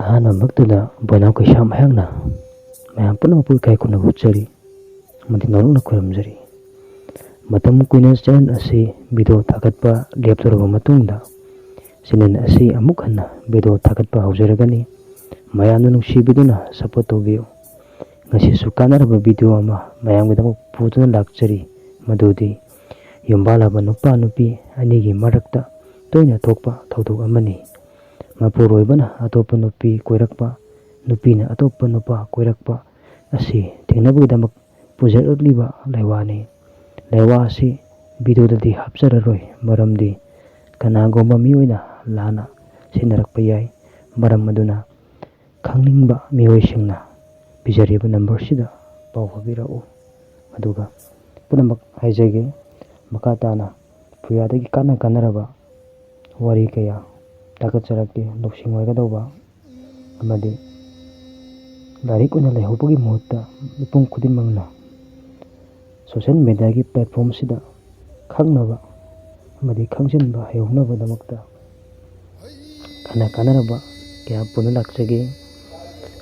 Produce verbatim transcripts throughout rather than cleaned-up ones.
ꯑꯍꯥꯟꯕꯃꯛꯇꯗ ꯕꯣꯏꯅꯥꯎ ꯀꯩꯁꯥꯝ ꯑꯩꯍꯥꯛꯅ ꯃꯌꯥꯝ ꯄꯨꯝꯅꯃꯛꯄꯨ ꯏꯀꯥꯏ ꯈꯨꯝꯅꯕ ꯎꯠꯆꯔꯤ ꯑꯃꯗꯤ ꯅꯣꯂꯨꯛꯅ ꯈꯨꯔꯨꯝꯖꯔꯤ꯫ ꯃꯇꯝ ꯀꯨꯏꯅ ꯆꯦꯅꯦꯜ ꯑꯁꯤ ꯚꯤꯗꯤꯑꯣ ꯊꯥꯒꯠꯄ ꯂꯦꯞꯇꯣꯔꯕ ꯃꯇꯨꯡꯗ ꯆꯦꯅꯦꯜ ꯑꯁꯤ ꯑꯃꯨꯛ ꯍꯟꯅ ꯚꯤꯗꯤꯑꯣ ꯊꯥꯒꯠꯄ ꯍꯧꯖꯔꯒꯅꯤ꯫ ꯃꯌꯥꯝꯅ ꯅꯨꯡꯁꯤꯕꯤꯗꯨꯅ ꯁꯄꯣꯔꯠ ꯇꯧꯕꯤꯌꯨ꯫ ꯉꯁꯤꯁꯨ ꯀꯥꯟꯅꯔꯕ ꯚꯤꯗꯤꯑꯣ ꯑꯃ ꯃꯌꯥꯝꯒꯤꯗꯃꯛ ꯄꯨꯗꯨꯅ ꯂꯥꯛꯆꯔꯤ, ꯃꯗꯨꯗꯤ ꯌꯨꯝꯕꯥꯜꯂꯕ ꯅꯨꯄꯥ ꯅꯨꯄꯤ ꯑꯅꯤꯒꯤ ꯃꯔꯛꯇ ꯇꯣꯏꯅ ꯊꯣꯛꯄ ꯊꯧꯗꯣꯛ ꯑꯃꯅꯤ꯫ ꯃꯄꯨꯔꯣꯏꯕꯅ ꯑꯇꯣꯞꯄ ꯅꯨꯄꯤ ꯀꯣꯏꯔꯛꯄ, ꯅꯨꯄꯤꯅ ꯑꯇꯣꯞꯄ ꯅꯨꯄꯥ ꯀꯣꯏꯔꯛꯄ ꯑꯁꯤ ꯊꯤꯡꯅꯕꯒꯤꯗꯃꯛ ꯄꯨꯖꯔꯛꯂꯤꯕ ꯂꯩꯋꯥꯅꯤ꯫ ꯂꯩꯋꯥ ꯑꯁꯤ ꯚꯤꯗꯤꯑꯣꯗꯗꯤ ꯍꯥꯞꯆꯔꯔꯣꯏ, ꯃꯔꯝꯗꯤ ꯀꯅꯥꯒꯨꯝꯕ ꯃꯤꯑꯣꯏꯅ ꯂꯥꯟꯅ ꯁꯤꯖꯤꯟꯅꯔꯛꯄ ꯌꯥꯏ꯫ ꯃꯔꯝ ꯑꯗꯨꯅ ꯈꯪꯅꯤꯡꯕ ꯃꯤꯑꯣꯏꯁꯤꯡꯅ ꯄꯤꯖꯔꯤꯕ ꯅꯝꯕꯔꯁꯤꯗ ꯄꯥꯎ ꯐꯥꯎꯕꯤꯔꯛꯎ꯫ ꯑꯗꯨꯒ ꯄꯨꯝꯅꯃꯛ ꯍꯥꯏꯖꯒꯦ, ꯃꯈꯥ ꯇꯥꯅ ꯄꯨꯌꯥꯗꯒꯤ ꯀꯥꯟꯅ ꯀꯥꯟꯅꯔꯕ ꯋꯥꯔꯤ ꯀꯌꯥ ꯇꯥꯀꯠꯆꯔꯛꯀꯦ꯫ ꯂꯧꯁꯤꯡ ꯑꯣꯏꯒꯗꯧꯕ ꯑꯃꯗꯤ ꯂꯥꯏꯔꯤꯛ ꯑꯣꯏꯅ ꯂꯩꯍꯧꯕꯒꯤ ꯃꯍꯨꯠꯇ ꯃꯤꯄꯨꯝ ꯈꯨꯗꯤꯡꯃꯛꯅ ꯁꯣꯁꯦꯜ ꯃꯦꯗꯤꯌꯥꯒꯤ ꯄ꯭ꯂꯦꯠꯐꯣꯝꯁꯤꯗ ꯈꯪꯅꯕ ꯑꯃꯗꯤ ꯈꯪꯖꯤꯟꯕ ꯍꯩꯍꯧꯅꯕꯒꯤꯗꯃꯛꯇ ꯀꯥꯟꯅ ꯀꯥꯟꯅꯔꯕ ꯀꯌꯥ ꯄꯨꯟꯅ ꯂꯥꯛꯆꯒꯦ꯫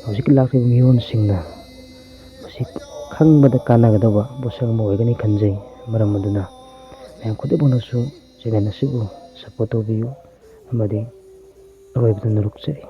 ꯍꯧꯖꯤꯛꯀꯤ ꯂꯥꯛꯂꯤꯕ ꯃꯤꯔꯣꯜꯁꯤꯡꯅ ꯃꯁꯤ ꯈꯪꯕꯗ ꯀꯥꯟꯅꯒꯗꯕ ꯄꯣꯠꯁꯛ ꯑꯃ ꯑꯣꯏꯒꯅꯤ ꯈꯟꯖꯩ꯫ ꯃꯔꯝ ꯑꯗꯨꯅ ꯃꯌꯥꯝ ꯈꯨꯗꯤꯡꯃꯛꯅꯁꯨ ꯆꯦꯅꯦꯜ ꯑꯁꯤꯕꯨ ꯁꯄꯣꯔꯠ ꯇꯧꯕꯤꯌꯨ ꯑꯃꯗꯤ ꯑꯔꯣꯏꯕꯗ ꯅꯣꯂꯨꯛꯆꯔꯤ꯫